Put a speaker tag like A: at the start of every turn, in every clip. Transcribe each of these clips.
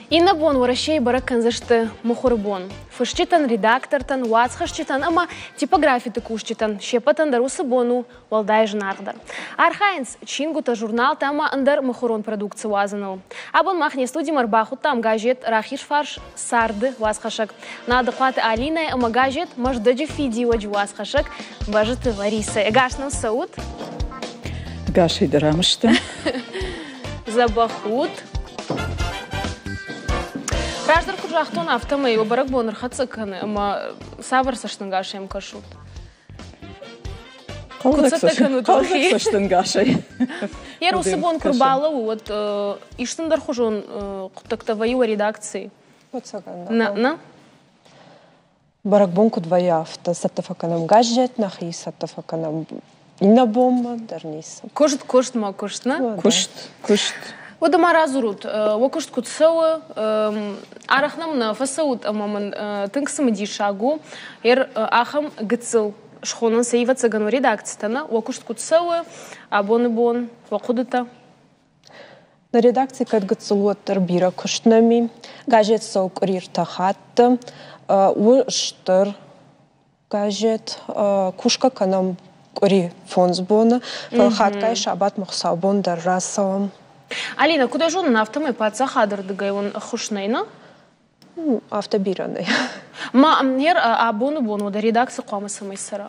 A: Иннӕ бон Уӕрӕсейы бӕрӕг кӕндзысты мыхуыры бон. Фысджытӕн, редактортӕн, уацхӕсджытӕн ӕмӕ типографиты кусджытӕн се ппӕтӕн дӕр уыцы бон у уӕлдай зынаргъдӕр. Архайынц чингуытӕ, журналтӕ ӕмӕ ӕндӕр мыхуырон продукци уадзыныл. Абон мах не студимӕ ӕрбахуыдтам газет «Рахизфарс царды» уацхӕссӕг Надыхъуаты Алинӕ ӕмӕ газет «Мӕздӕджы фидиуӕджы» уацхӕссӕг Бӕзыты Ларисӕ. Ӕгас нӕм цӕут?
B: Ӕгасӕй дӕр ам сты.
A: Дзӕбӕх ут. Раздӕр куыд загътон, афтӕмӕй уӕ бӕрӕгбон ӕрхӕццӕ кӕны ӕмӕ цавӕр цӕстӕнгас ӕм кӕсут?
B: Куыд цӕттӕ кӕнут уӕхи? цӕстӕнгасӕй.
A: Йе уыцы бон куы рбалӕууы, уӕд исты ӕндӕрхуызон хъуыддӕгтӕ вӕййы уӕ редакцийы?
C: Нӕ,
A: нӕ?
C: Бӕрӕгбон куыд вӕййы, афтӕ цӕттӕ фӕкӕнӕм газет, нӕхи цӕттӕ фӕкӕнӕм иннӕ бонмӕ дӕр ницы.
A: Куыст, куыст ма куыст, нӕ?
B: Куыст, куыст.
A: Уӕдӕ ма радзурут, уӕ куыст куыд цӕуы? Арӕх нӕм нӕ фӕцӕут ӕмӕ мын тынг цымыдисаг у, ахӕм гыццыл схонын сӕ ӕвӕццӕгӕн уӕ редакцитӕ, нӕ? Уӕ куыст куыд цӕуы абоны бон, уӕ хъуыдытӕ?
C: Нӕ редакци кӕд гыццыл уӕддӕр бирӕ куыст нӕм и. Газет цӕуы къуыри ӕртӕ хатты. У стыр газет. Кусгӕ кӕнӕм къуыри фондз боны, фӕлӕ хатгай сабатмӕ хуыцаубон дӕр рацӕуӕм.
A: Алина, куыд ӕй зонын, афтӕмӕй паддзахады рдыгӕй уын ӕххуыс нӕй, нӕ?
C: Афтӕ бирӕ нӕй.
A: Ма ӕмнер абоны бон уӕдӕ редакци хъуамӕ цӕмӕй цӕра?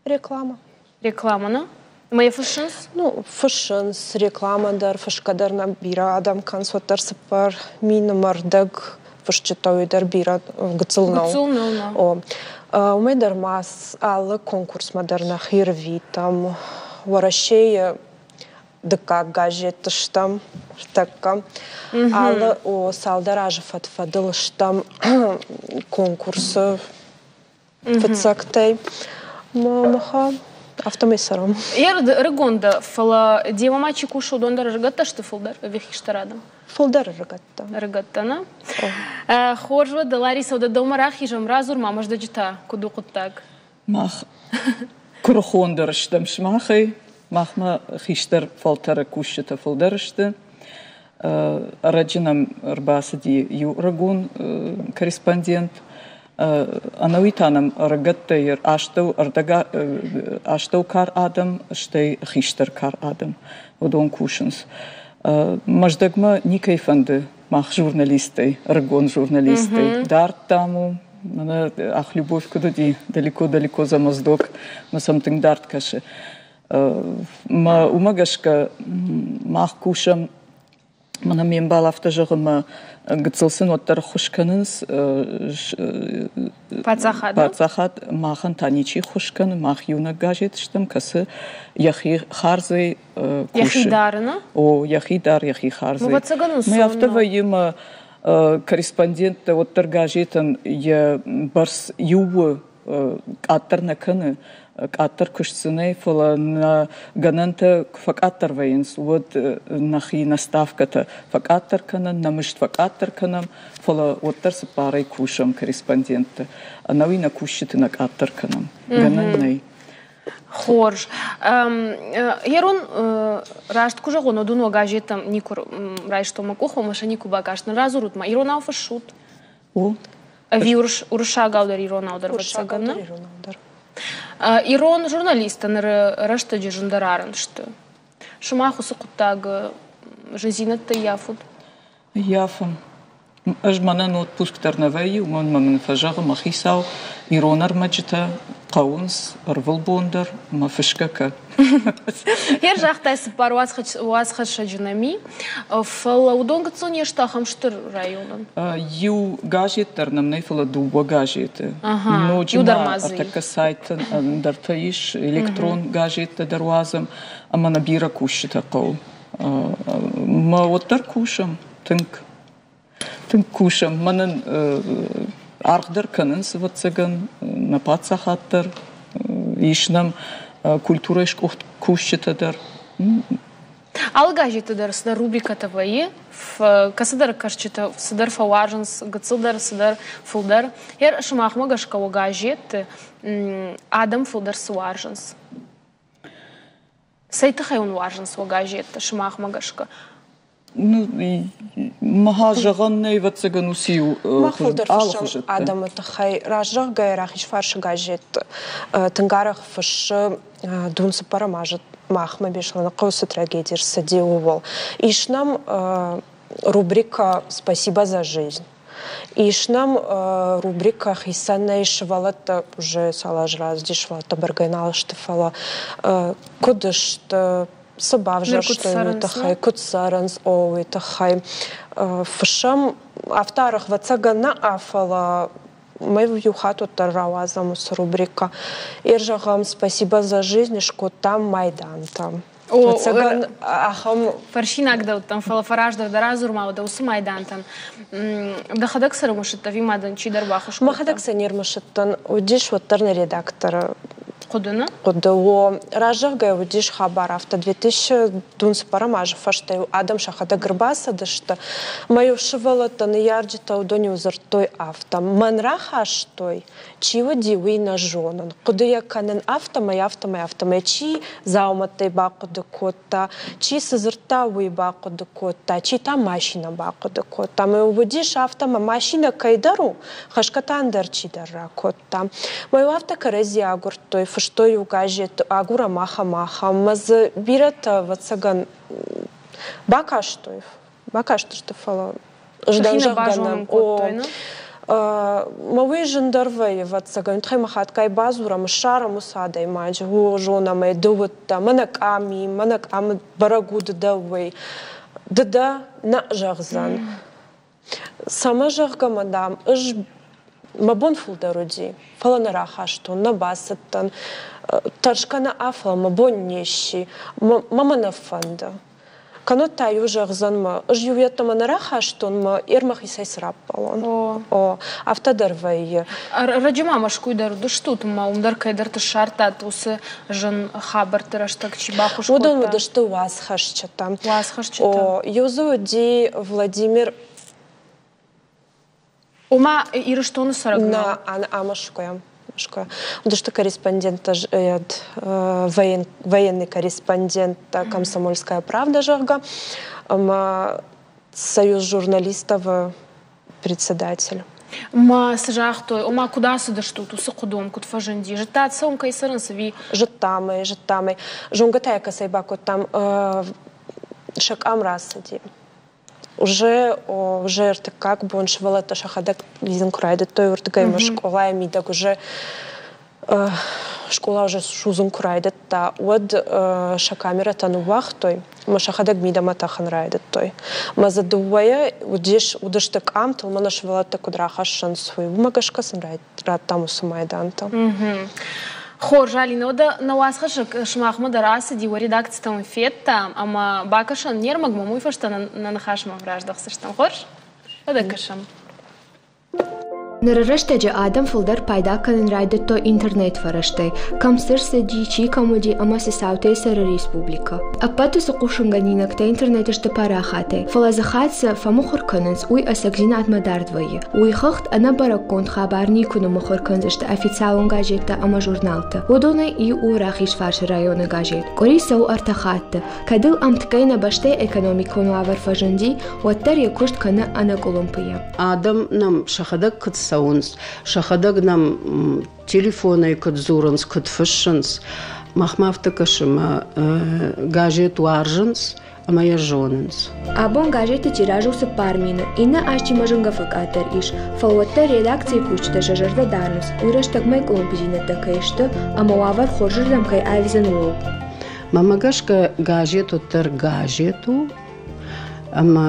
C: Реклама.
A: Реклама, нӕ? Ӕмӕ йӕ фыссынц?
C: Ну, фыссынц, реклама дӕр, фысгӕ дӕр нӕм бирӕ адӕм кӕнынц, уӕддӕр 4000 ӕмӕ рдӕг фысджытӕ уый дӕр бирӕ гыццыл нӕу.
A: Гыццыл нӕу, нӕ.
C: О. Уымӕй дӕр ма алы конкурсмӕ дӕр нӕхи рвитӕм. Уӕрӕсейы дыккаг газетты стӕм тӕккӕ. Алы о, цалдӕр азы фӕд-фӕдыл стӕм конкурсы фыццӕгтӕй. Мӕхӕ афтӕмӕй цӕрӕм.
A: Ӕрыгон дӕ, фӕлӕ демӕ ма чи кусы, уыдон дӕр ӕрыгӕттӕ сты фылдӕр ӕви хистӕр адӕм?
C: Фылдӕр ӕрыгӕттӕ.
A: Ӕрыгӕттӕ, нӕ? Хорз уӕд, Лариса, уӕдӕ дӕумӕ рахизӕм, радзур ма Мӕздӕджы та куыд у хъуыддаг?
B: Мах куырыхондӕр стӕм сымахӕй. Махмӕ хистӕр фӕлтӕры кусджытӕ фылдӕр сты. Ӕрӕджы нӕм ӕрбацыди иу ӕрыгон корреспондент. Ӕнӕуи та нӕм ӕрыгӕттӕй астӕукар адӕм, стӕй хистӕр кар адӕм. Уыдон кусынц. Мӕздӕгмӕ никӕй фӕнды мах журналисттӕй, ӕрыгон журналисттӕй. Дард, дам, у, мӕнӕ ах, любовь куыд уыди, далеко-далеко за Моздок, мӕ сӕм тынг дард кӕсы. Мӕ уымӕ гӕсгӕ мах кусӕм, мӕнӕ ме мбал афтӕ зӕгъы, мӕ гыццыл сын уӕддӕр ӕххуыс кӕнынц.
A: Паддзахад?
B: Паддзахад махӕн та ничи ххуыс кӕны, мах иунӕг газет стӕм, кӕцы йӕхи хардзӕй
A: кусы. Йӕхи дарыны?
B: О, йӕхи дар, йӕхи хардзӕй. Мӕ афтӕ вӕййы, мӕ корреспонденттӕ уӕддӕр газетӕн йӕ бӕрц иу у, къаддӕр нӕ кӕны, къаддӕр куыст дзы нӕй, фӕлӕ нӕ гӕнӕнтӕ куы фӕкъаддӕр вӕййынц, уӕд нӕхи нӕ ставкӕтӕ фӕкъаддӕр кӕнӕм, нӕ мызд фӕкъаддӕр кӕнӕм, фӕлӕ уӕддӕр цыппарӕй кусӕм корреспонденттӕ. Ӕнӕуи нӕ кусджыты нӕ къаддӕр кӕнӕм. Гӕнӕн нӕй.
A: Хорз. Ерон, раст куы зӕгъон, уыдон уӕ газеттӕм никуы райстон мӕ къух, ӕмӕ сӕ никуы бакастӕн. Радзурут ма, иронау фыссут?
B: О.
A: Ӕви уырыссагау дӕр, иронау дӕр, ӕвӕццӕгӕн, нӕ?
C: Иронау дӕр.
A: Ирон журналисттӕ ныры рӕстӕджы зындӕр арӕн сты. Сымах уыцы хъуыддаг зындзинӕдтӕ ййафут?
B: Ййафын. Ӕз мӕнӕн отпуск дӕр нӕ вӕййы, уымӕн ӕмӕ мын фӕзӕгъы мӕ хицау, ирон ӕрмӕджытӕ хъӕуынц ӕрвылбон дӕр ӕмӕ фысгӕ кӕ.
A: Гъер загътай цыппар уацхӕссӕджы нӕм и, фӕлӕ уыдон гыццыл не сты ахӕм стыр районӕн.
B: Иу газет дӕр нӕм нӕй, фӕлӕ дыууӕ газеты. Ноджы ма ӕртӕккӕ сайты ӕндӕртӕ ис, электрон газеттӕ дӕр уадзӕм, ӕмӕ нӕ бирӕ кусджытӕ хъӕуы. Мӕ уӕддӕр кусӕм тынг. Тынг кусӕм. Мӕнӕн аргъ дӕр кӕнынц, ӕвӕццӕгӕн, нӕ паддзахад дӕр. Ис нӕм культурӕйы сгуыхт кусджытӕ дӕр.
A: Алы газетты дӕр цыдӕр рубрикӕтӕ вӕййы, кӕцыдӕр кӕсджытӕ цыдӕр фӕуарзынц, гыццылдӕр, цыдӕр фылдӕр. Ер сымахмӕ гӕсгӕ уӕ газетты адӕм фылдӕр цы уарзынц? Цӕй тыххӕй уын уарзынц уӕ газеттӕ сымахмӕ гӕсгӕ?
B: Мӕ зӕгъӕн нӕй, ӕвӕццӕгӕн, уыцы-иу
C: Мах фылдӕр фыссӕм адӕмы тыххӕй. Раззӕгъгӕ Рахизфарсы газет тынг арӕх фыссы дун цыппӕрӕм азы махмӕ Беслӕныхъӕуы цы трагеди рцыди, ууыл. Ис нӕм рубрикӕ «Спасибо за жизнь». Ис нӕм рубрикӕ хицӕнӕй сывӕллӕттӕ уже цал азы рацыди, сывӕллӕттӕ бӕргӕ нал сты, фӕлӕ куыд сты, цы бавзӕрстой уый тыххӕй, куыд цӕрынц, о, уый тыххӕй. Фыссӕм афтӕ арӕх, ӕвӕццӕгӕн, нӕ, фӕлӕ мы иу хатт уӕддӕр рауадзӕм уыцы рубрикӕ. Ир зӕгъӕм, «Спасибо за жизнь» скодтам майдантӕ. Ӕвӕццӕгӕн, ахӕм
A: Фӕрсинаг дӕ уыдтӕн, фӕлӕ фӕраздӕр дӕ радзур ма уӕдӕ уыцы майдантӕн. Дӕхӕдӕг цы ӕрымысыдтӕ ӕви ма дын чидӕр баххуыс кодта?
C: Мӕхӕдӕг сӕ не рымысыдтӕн. Уыдис уӕддӕр нӕ редакторы
A: хъуыды, нӕ?
C: Хъуыды, о. Разӕгъгӕ уыдис хабар афтӕ 2004 азы фӕстӕ-иу адӕм сӕхӕдӕг ӕрбацыдысты, мӕ-иу сывӕллӕттӕ, ныййарджытӕ уыдон-иу дзырдтой афтӕ. Мӕн рахастой, чи уыди, уый нӕ зонын. Хъуыды йӕ кӕнын афтӕмӕй, афтӕмӕй, афтӕмӕй. Чи дзаумӕттӕй бахъуыды кодта, чи цы дзырдта, уый бахъуыды кодта, чи та машинӕ бахъуыды кодта. Мӕ уыдис афтӕ, мӕ машинӕ кӕйдӕр у, хӕсгӕ та ӕндӕр чидӕр ракодта. Мӕ афтӕ кӕрӕдзи агуырдтой, фыстой-иу газетты, агурӕм ахӕм, ахӕм. Мӕ дзы бирӕтӕ, ӕвӕццӕгӕн, бакастой, бакастысты, фӕлӕ ӕз зӕгъгӕ нӕ. Мӕ уый зындӕр вӕййы, ӕвӕццӕгӕн, тыххӕй мӕ хатгай бадзурӕм, ссарӕм уыцы адӕймаджы, о, зонӕм ӕй, ды уыдтӕ, мӕнӕ къам и, мӕнӕ къамы бӕрӕг у ды дӕ, уый. Ды дӕ нӕ зӕгъдзӕн. Цӕмӕ, зӕгъгӕ мӕ, дам, ӕз мӕ бон фылдӕр уыди, фӕлӕ нӕ рахастон, нӕ бацыдтӕн. Тӕрсгӕ нӕ, фӕлӕ мӕ бон не сси, мӕ мӕ нӕ фӕнды. Кӕннод та иу зӕгъдзӕн мӕ, ӕз иу йеддӕмӕ нӕ рахастон, мӕ йер мӕхицӕй цы раппӕлон. О, афтӕ дӕр вӕййы.
A: Ӕрӕджы ма Мӕскуыйы дӕр уыдыстут, ӕмӕ уым дӕр кӕйдӕрты ссардтат уыцы зын хабӕртты рӕстӕг чи баххуыс кодта?
C: Уыдон уыдысты уацхӕсджытӕ.
A: Уацхӕсджытӕ.
C: О, иу дзы уыди Владимир
A: Ома Ирыстоны цӕрӕг
C: нӕ? Нӕ, Мӕскуыйӕ. Мӕскуыйӕ. Уыдысты корреспонденттӕ, военный корреспонденттӕ «Комсомольская правда», зӕгъгӕ, ӕмӕ Союз журналистов председатель.
A: Ма цы загътой, ома куыд ацыдыстут уыцы хъуыдом, куыд фӕзынди? Зыдтат сӕ уым кӕй цӕрынц ӕви?
C: Зыдтам ӕй, зыдтам ӕй. Зонгӕ та йӕ кӕцӕй бакодтам, сӕ къам рацыди. Уже, уже ӕртыккаг бон сывӕллӕттӕ сӕхӕдӕг лидзын куы райдыдтой уырдыгӕй ӕмӕ скъолайы мидӕг уже скъола уже судзын куы райдыдта, уӕд сӕ камерӕтӕ ныууагътой ӕмӕ сӕхӕдӕг мидӕмӕ тӕхын райдыдтой. Мӕ дзы дыууӕйӕ уыдис, уыдысты къамтыл, мӕнӕ сывӕллӕттӕ куыд рахӕссынц, уый. Уымӕ гӕсгӕ сын радтам уыцы майдантӕ.
A: Хорз, Алина, уӕдӕ нӕ уацхӕссӕг сымахмӕ дӕр ацыди, уӕ редакцитӕм федта ӕмӕ бакӕсӕн не рмӕгмӕ, уый фӕстӕ нӕ ныхасмӕ раздӕхдзыстӕм. Хорз? Уӕдӕ кӕсӕм.
D: Ныры рӕстӕджы адӕм фылдӕр пайда кӕнын райдыдтой интернет-фӕрӕзтӕй, кӕм цы рцыди, чи кӕм уыди ӕмӕ цы цаутӕй цӕры республикӕ. Ӕппӕт уыцы хъусынгӕнинӕгтӕ интернеты сты парахатӕй, фӕлӕ дзы хатт цы фӕмыхуыр кӕнынц, уый ӕцӕгдзинадмӕ дард вӕййы. Уый хыгъд ӕнӕбӕрӕггонд хабар никуы ныммыхуыр кӕндзысты официалон газеттӕ ӕмӕ журналты. Уыдонӕй иу у Рахизфарсы районы газет. Къуыри цӕуы ӕртӕ хатты. Кӕд ыл ӕмткӕй нӕ бӕстӕйы экономикон уавӕр фӕзынди, уӕддӕр йӕ куыст кӕны ӕнӕкъуылымпыйӕ.
E: Адӕм нӕм сӕхӕдӕг куыд цӕуынц, сӕхӕдӕг нӕм телефонӕй куыд дзурынц, куыд фыссынц, махмӕ афтӕ кӕсы, мӕ газет уарзынц ӕмӕ йӕ зонынц.
D: Абон газеты тираж у 4000, иннӕ азтимӕ зынгӕ фӕкъаддӕр ис, фӕлӕ уӕддӕр редакцийы кусджытӕ сӕ зӕрдӕ дарынц, уый рӕстӕгмӕ къуылымпыдзинӕдтӕ кӕй сты ӕмӕ уавӕр хорзырдӕм кӕй аивдзӕн, ууыл.
E: Мӕнмӕ гӕсгӕ газет уӕддӕр газет у, ӕмӕ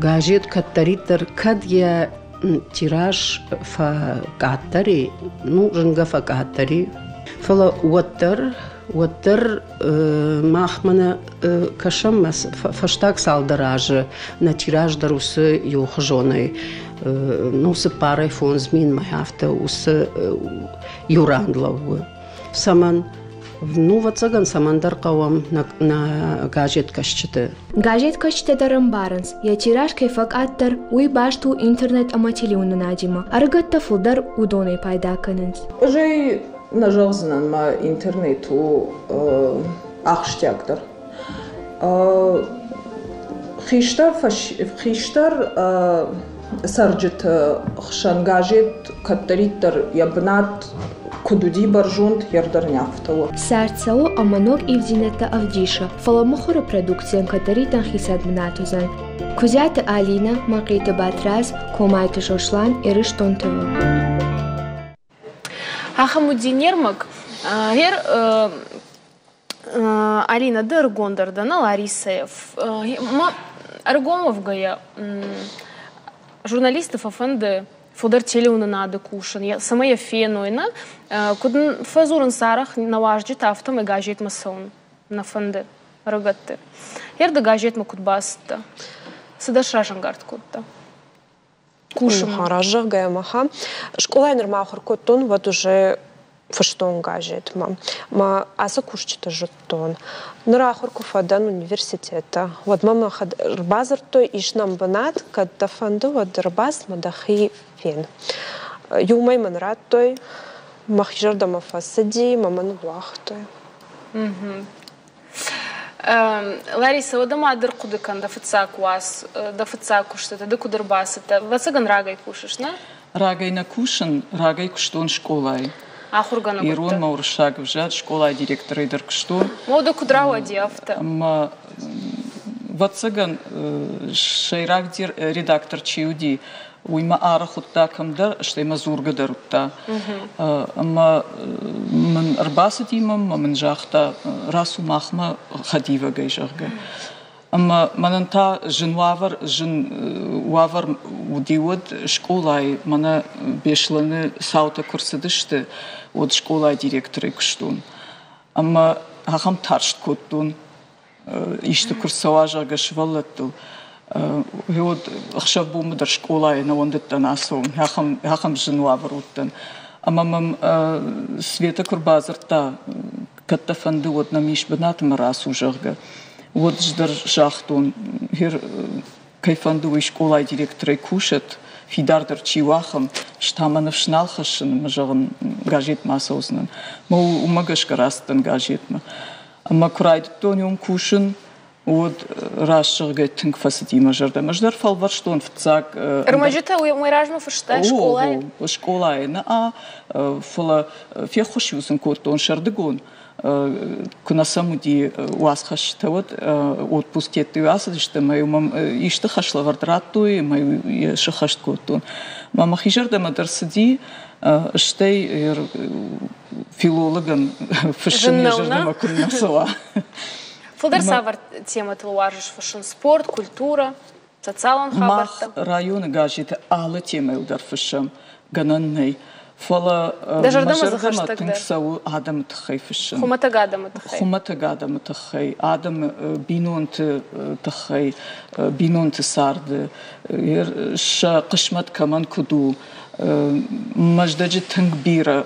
E: газет кӕддӕриддӕр кӕд йӕ тираж фӕкъаддӕр и, ну, зынгӕ фӕкъаддӕр и, фӕлӕ уӕддӕр, уӕддӕр мах мӕнӕ кӕсӕм фӕстаг цалдӕр азы нӕ тираж дӕр уыцы иухуызонӕй, ну, 4-ӕй 5 минмӕ афтӕ уыцы иу ран лӕууы. Цӕмӕн? Ну, ӕвӕццӕгӕн, цӕмӕндӕр хъӕуӕм нӕ газеткӕсджыты.
D: Газеткӕсджытӕ дӕр ӕмбарынц, йӕ тираж кӕй фӕкъаддӕр, уый баст у интернет ӕмӕ телеуынынадимӕ. Ӕрыгӕттӕ фылдӕр уыдонӕй пайда кӕнынц.
F: Ӕз ӕй нӕ зӕгъдзынӕн, мӕ интернет у ахсджиагдӕр. Хистӕр хистӕр цӕрджыты хсӕн газет кӕддӕриддӕр йӕ бынат куыд уыди бӕрзонд, йе дӕр не афтӕ у.
D: Цард цӕуы ӕмӕ ног ивддзинӕдтӕ ӕвдисы, фӕлӕ мыхуыры продукцийӕн кӕддӕриддӕр хицӕн бынат уыдзӕн. Куыдзиаты Алинӕ, Мӕхъиты Батрадз, Комайты Сослан, Ирыстон ТВ.
A: Ахӕм уыди не рмӕг. Гъер Алина, ды ӕрыгондӕр дӕ, нӕ Ларисӕ? Ма ӕрыгон уӕвгӕйӕ журналисты фӕфӕнды фылдӕр телеуынынады кусын, цӕмӕй йӕ феной, нӕ? Куыд фӕдзурынц арӕх нӕ уазджытӕ, афтӕмӕй газетмӕ цӕуын нӕ фӕнды ӕрыгӕтты. Гъер ды газетмӕ куыд бацыдтӕ? Цы дӕ сразӕнгард кодта?
C: Кусынмӕ. Раст зӕгъгӕйӕ, мӕхӕ скъолайы нырма ахуыр кодтон, уӕд уже фыстон газетмӕ. Мӕ ацы кусджыты зыдтон. Ныр ахуыр куы фӕдӕн университеты, уӕд мӕм ӕрбадзырдтой, ис нӕм бынат, кӕд дӕ фӕнды, уӕд ӕрбацыд мӕ дӕхи фен. Иу мӕй мын радтой, мӕхи зӕрдӕмӕ фӕцыди, мӕ мӕ ныууагътой.
A: Лариса, уӕдӕ ма ды рхъуыды кӕн дӕ фыццаг уац, дӕ фыццаг куыстытӕ, ды куыд ӕрбацыдтӕ? Ӕвӕццӕгӕн, рагӕй кусыс, нӕ?
B: Рагӕй нӕ кусын, рагӕй куыстон скъолайы.
A: Ахуыргӕнӕг
B: Ирон мӕ уырыссаг ӕвзаг скъолайы директорӕй дӕр куыстон.
A: Мода куыд рауади афтӕ?
B: Ӕмӕ, ӕвӕццӕгӕн, сӕйраг редактор чи уыди, уый мӕ арӕх уыдта кӕмдӕр, стӕй мӕ дзургӕ дӕр уыдта. Ӕмӕ мын ӕрбацыди мӕм ӕмӕ мын загъта, рацу махмӕ хӕдивӕгӕй, зӕгъгӕ. Ӕмӕ мӕнӕн та зын уавӕр, зын уавӕр уыди уӕд скъолайы, мӕнӕ Беслӕны цаутӕ куы рцыдысты, уӕд скъолайы директорӕй куыстон. Ӕмӕ ахӕм тарст кодтон, исты куы рцӕуа, зӕгъгӕ, сывӕллӕттыл. Уӕд ӕхсӕв-бонмӕ дӕр скъолайы нӕ уӕндыдтӕн ацӕуын, ахӕм зын уавӕр уыдтӕн. Ӕмӕ мӕм Светӕ куы рбадзырдта, кӕд дӕ фӕнды, уӕд нӕм ис бынат ӕмӕ рацу, зӕгъгӕ, уӕд ӕз дӕр загътон, кӕй фӕнды, уый скъолайы директорӕй кусӕт, фидардӕр чи у, ахӕм, ӕз та мӕ ныфс нал хӕссын ӕмӕ, зӕгъын, газетмӕ ацӕудзынӕн. Мӕ уымӕ гӕсгӕ рацыдтӕн газетмӕ. Ӕмӕ куы райдыдтон уым кусын, уӕд раст зӕгъгӕ тынг фӕцыди мӕ зӕрдӕмӕ. Ӕз дӕр фӕлвӕрстон фыццаг.
A: Ӕрмӕджытӕ уый размӕ фыстай скъолайы?
B: Скъолайы нӕ, фӕлӕ феххуыс-иу сын кодтон сӕрдыгон, куы нӕ сӕм уыди уацхӕсджытӕ, уӕд отпуск-йедты ацыдысты ӕмӕ-иу мӕм исты хӕслӕвӕрд радтой ӕмӕ-иу йӕ сыххӕст кодтон. Мӕ мӕхи зӕрдӕмӕ дӕр цыди, стӕй филологӕн фыссын йӕ зӕрдӕмӕ куыннӕ цӕуа.
A: Фылдӕр цавӕр темӕтыл уарзыс фыссын? Спорт, культурӕ, социалон хабӕрттӕ?
B: Мах районы газеты алы темӕйыл дӕр фыссӕм, гӕнӕн нӕй. Фӕлӕ
A: мӕ зӕрдӕмӕ
B: тынг цӕуы адӕмы тыххӕй фыссын.
A: Хуымӕтӕг адӕмы тыххӕй.
B: Хуымӕтӕг адӕмы тыххӕй, адӕмы бинонты тыххӕй, бинонты царды, сӕ хъысмӕт кӕмӕн куыд у, Мӕздӕджы тынг бирӕ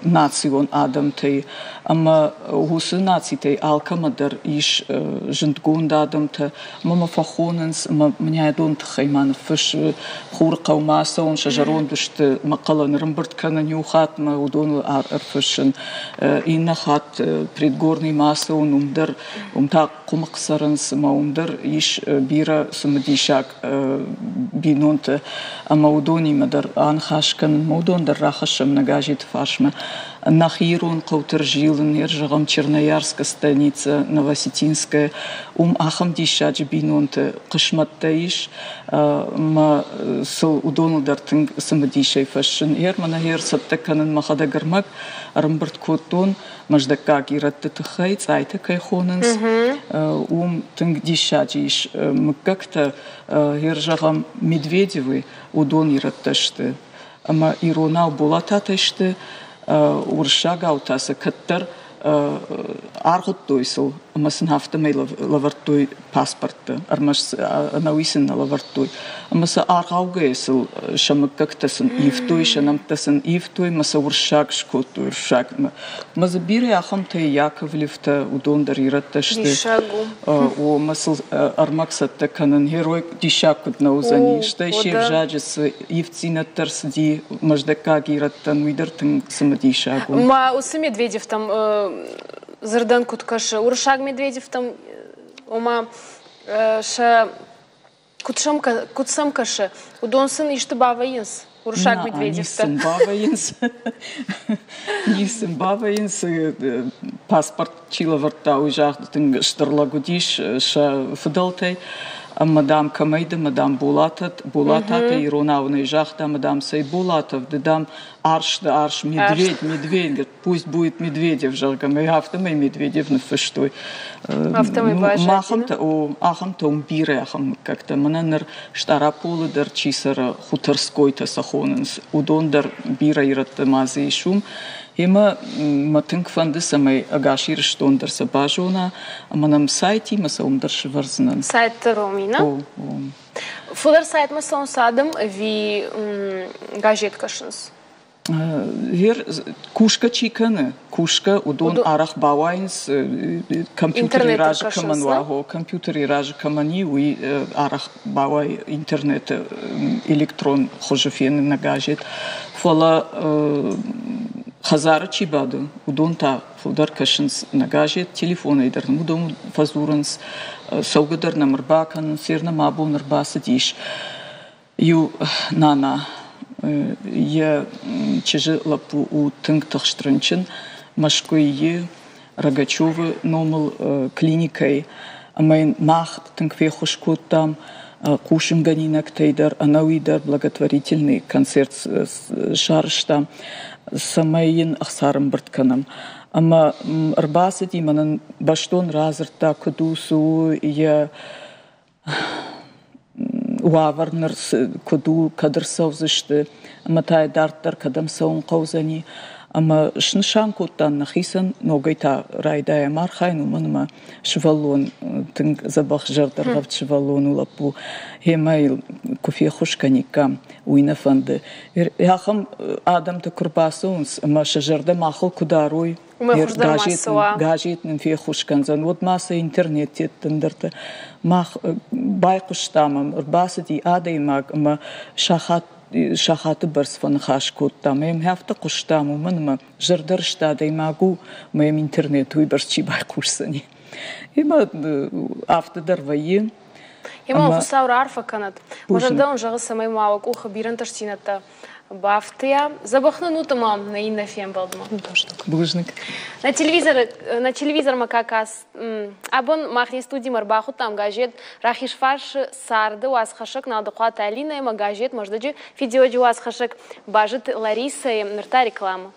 B: национ адӕмтӕй ӕмӕ уыцы нацитӕй алкӕмӕ дӕр ис зындгонд адӕмтӕ ӕмӕ мӕ фӕхонынц ӕмӕ мын адон тыххӕй ма ныффысс Хурыхъӕумӕ ацӕуын, сӕ зӕронд сты мӕхъхъӕлӕн ӕрӕмбырд кӕнын иу хатт мӕ уыдоныл ӕрфыссын, иннӕ хатт Предгорныймӕ ацӕуын, уым дӕр, уым та Хъуымыхъ цӕрынц ӕмӕ уым дӕр ис бирӕ цымыдисаг бинонтӕ ӕмӕ уыдонимӕ дӕр аныхас кӕнын, уыдон дӕр рахӕссӕм нӕ газеты фарсмӕ. Нӕхи ирон хъӕуты рзилын, ӕрзӕгъӕм Черноярская станица, Новосетинская, уым ахӕм диссаджы бинонты хъысмӕттӕ ис, ӕмӕ сыл уыдоныл дӕр тынг цымыдисӕй фӕссын. Гъер мӕнӕ гъер цӕттӕ кӕнын мӕхӕдӕг ӕрмӕг ӕрӕмбырд кодтон мӕздӕггаг ирӕтты тыххӕй, цъайтӕ кӕй хонынц, уым тынг диссаджы ис мыггӕгтӕ. Гъер зӕгъӕм, Медведевы уыдон ирӕттӕ сты. Ӕмӕ иронау Болататӕ сты, уырыссагау та сӕ кӕддӕр аргъуыдтой сыл ӕмӕ сын афтӕмӕй лӕвӕрдтой паспорттӕ, ӕрмӕст ӕнӕуи сын нӕ лӕвӕрдтой. Ӕмӕ сӕ аргъаугӕйӕ сыл сӕ мыггӕгтӕ сын ивтой, сӕ нӕмттӕ сын ивтой ӕмӕ сӕ уырыссаг скодтой уырыссагмӕ. Ӕмӕ дзы бирӕ ахӕмтӕ Яковлевтӕ, уыдон дӕр ирӕттӕ сты.
A: Диссаг у.
B: О, ӕмӕ сыл ӕрмӕг цӕттӕ кӕнын герой диссаг куыд нӕ уыдзӕни. Стӕй се взаджы цы ивддзинӕдтӕ ӕрцыди мӕздӕггаг ирӕттӕн, уый дӕр тынг цымыдисаг у.
A: Ма уыцы Медведевтӕм дзырдӕн куыд кӕсы? Уырыссаг Медведевтӕм, ома, сӕ куыд сӕм куыд сӕм кӕсы, уыдон сын исты бавӕййынц? Уырыссаг Медведевтӕ.
B: Ницы бавӕййынц. Ницы бавӕййынц. Паспорт чи лӕвӕрдта, уый загъд тынг стыр лӕг уыдис сӕ фыдӕлтӕй. Ӕмӕ, дам, кӕмӕй ды, мӕ, дам, Болатат, Болататӕ иронау нӕ загъта, ӕмӕ, дам, цӕй Болатов, ды, дам, арс ды, арс, медведь, медведь, говорит, пусть будет Медведев, зӕгъгӕ, мӕ афтӕмӕй Медведев ныффыстой.
A: Афтӕмӕй баззади.
B: Ахӕмтӕ, о, ахӕмтӕ уым бирӕ ахӕм мыггӕгтӕ. Мӕнӕ ныр Стъараполы дӕр чи цӕры, хуторскойтӕ сӕ хонынц, уыдон дӕр бирӕ ирӕттӕ ма дзы ис уым. Ӕмӕ мӕ тынг фӕнды, цӕмӕй ӕгас Ирыстон дӕр сӕ базона, ӕмӕ нӕм сайтимӕ сӕ уым дӕр сӕвӕрдзынӕн.
A: Сайтты Ромина?
B: О, о.
A: Фылдӕр сайтмӕ цӕуынц адӕм ӕви газет кӕсынц?
B: Гъер кусгӕ чи кӕны, кусгӕ, уыдон арӕх бауайынц, компьютери разы кӕмӕн уа, гъо, компьютери разы кӕмӕн и, уый арӕх бауайы интернеты электрон хуызы фены нӕ газет. Фӕлӕ хӕдзары чи бады, уыдон та фылдӕр кӕсынц нӕ газет, телефонӕй дӕр нӕм уыдон фӕдзурынц, цӕугӕ дӕр нӕм ӕрбакӕнынц, ер нӕм абон ӕрбацыдис. Иу нана йӕ чызджы лӕппу у тынг тыхст рынчын Мӕскуыйы Рогачевы номыл клиникӕйы ӕмӕ йын мах тынг феххуыс кодтам хъусынгӕнинӕгтӕй дӕр, ӕнӕуи дӕр благотворительный концерт сарӕзтам, цӕмӕй йын ӕхца ӕрӕмбырд кӕнӕм. Ӕмӕ ӕрбацыди мӕнӕн бӕстон радзырдта, куыд у, цы у йӕ уавӕр ныр куыд у, кӕд ӕрцӕудзысты ӕмӕ та дарддӕр кӕдӕм цӕуын хъӕудзӕни. Ӕмӕ снысан кодтам нӕхицӕн, ногӕй та райдайӕм архайын, уымӕн ӕмӕ сывӕллон тынг дзӕбӕх зӕрдӕргъӕвд сывӕллон у лӕппу. Гъемӕ йыл куы феххуыс кӕниккам, уый нӕ фӕнды. Ахӕм адӕмтӕ куы рбацӕуынц ӕмӕ сӕ зӕрдӕ махыл куы дарой,
A: газет,
B: газет нын феххуыс кӕндзӕн, уӕд ма сӕ интернет ӕндӕртӕ. Мах байхъуыстам ӕм, ӕрбацыди адӕймаг ӕмӕ сахат сахаты бӕрц фӕныхас кодтам. Ӕмӕ афтӕ хъуыстам, уымӕн ӕмӕ зӕрдӕрыст адӕймаг у, ӕмӕ йӕм интернет уыйбӕрц чи байхъусдзӕни. Ӕмӕ афтӕ дӕр вӕййы.
A: Ӕмӕ Хуыцау раарфӕ кӕнӕд. Мӕ зӕрдӕ уын зӕгъы, цӕмӕй ма уӕ къухы бирӕ ӕнтыстдзинӕдтӕ бафтыйа. Дзӕбӕх нын ут ӕмӕ нӕ иннӕ фембӕлдмӕ.
B: Бузныг.
A: На телевизор, на телевизормӕ ка абон мах не студимӕ ӕрбахуыдтам газет Рахизфарсы царды уацхӕссӕг Налдыхъуаты Алинӕ ӕмӕ газет Мӕздӕджы фидиуӕджы уацхӕссӕг Базыты Ларисӕйы. Ныр та реклама.